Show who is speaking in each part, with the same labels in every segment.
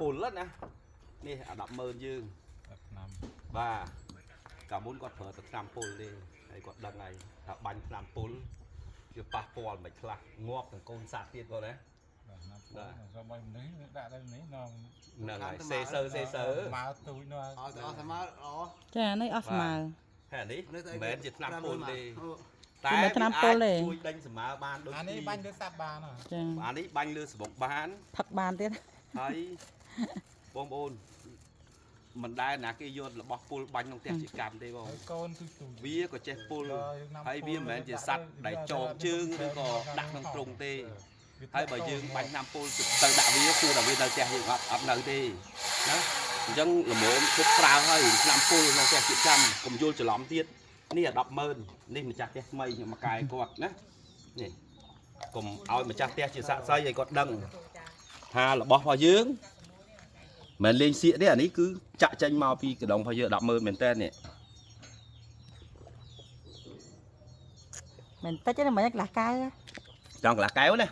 Speaker 1: ពុលណានេះអា100,000យើង
Speaker 2: ឆ្នាំ
Speaker 1: បាទកាលមុនគាត់ប្រើតែថ្នាំពុលទេហើយគាត់ដឹងហើយថាបាញ់ថ្នាំពុលវាប៉ះពាល់មិនខ្លះងាប់ទាំងកូនសត្វទៀតគាត់ណា
Speaker 2: បាទឆ្នាំសូមឲ្យមនុស្សដាក់ទៅនេះនង
Speaker 1: ហ្នឹងហើយសេសើសេសើ
Speaker 2: មកទូចនោះ
Speaker 3: ឲ្យទៅអស់ស្មើអូ
Speaker 4: ចានេះអស់ស្មើ
Speaker 1: ហើយអានេះមិនមែនជាថ្នាំពុលទេ
Speaker 4: មិនមែនថ្នាំពុលទេ
Speaker 1: ជួយដេញសម្ើបានដូច
Speaker 2: អានេះបាញ់លើសัตว์បាន
Speaker 4: ចា
Speaker 1: អានេះបាញ់លើសបុកបាន
Speaker 4: ផឹកបានទៀត
Speaker 1: ហើយបងប្អូនមិនដែលណាគេយករបស់ពុលបាញ់ក្នុងផ្ទះជាកម្មទេបង
Speaker 2: ហើយកូនទូចទូច
Speaker 1: វាក៏ចេះពុលហើយវាមិនមែនជាសត្វដែលចងជើងឬក៏ដាក់ក្នុងទ្រុងទេហើយបើយើងបាញ់ថ្នាំពុលទៅដាក់វាគឺតែវានៅផ្ទះយើងអត់អត់នៅទេណាអញ្ចឹងល្មមគប់ប្រើហើយថ្នាំពុលក្នុងផ្ទះជាកម្មកុំយល់ច្រឡំទៀតនេះអា100,000នេះម្ចាស់ផ្ទះថ្មីខ្ញុំមកកែគាត់ណានេះកុំឲ្យម្ចាស់ផ្ទះជាសាក់សីឲ្យគាត់ដឹងថារបស់របស់យើងមិនលេងសៀកទេអានេះគឺចាក់ចេញមកពីកដងរបស់យើង100,000មែនតើនេះ
Speaker 4: មិនតិចទេណាមិញកន្លះកែវ
Speaker 1: ចង់កន្លះកែវណា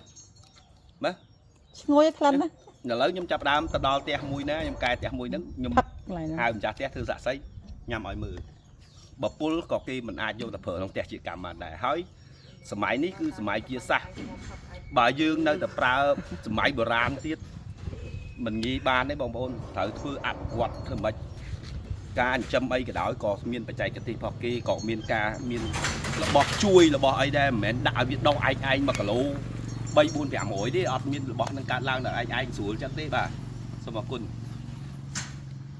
Speaker 1: មើល
Speaker 4: ឈ្ងុយក្លិនណា
Speaker 1: ឥឡូវខ្ញុំចាប់ផ្ដើមទៅដល់ផ្ទះមួយណាខ្ញុំកែផ្ទះមួយហ្នឹងខ្ញុំ
Speaker 4: ផឹកកន្លែងហ្នឹង
Speaker 1: ហៅម្ចាស់ផ្ទះធ្វើសាក់សីញ៉ាំឲ្យមើលបើពុលក៏គេមិនអាចយកទៅប្រើក្នុងផ្ទះជាកម្មបានដែរហើយសម័យនេះគឺសម័យជាសាសន៍បើយើងនៅតែប្រើសម័យបុរាណទៀតមិនងាយបានទេបងប្អូនត្រូវធ្វើអភិវឌ្ឍធ្វើម៉េចការចិញ្ចឹមអីក៏ដោយក៏មានបច្ចេកទេសរបស់គេក៏មានការមានរបស់ជួយរបស់អីដែរមិនមែនដាក់ឲ្យវាដុះឯងឯង1គីឡូ3 4 500ទេអត់មានរបស់នឹងកើតឡើងដល់ឯងឯងស្រួលចឹងទេបាទសូមអរគុណ។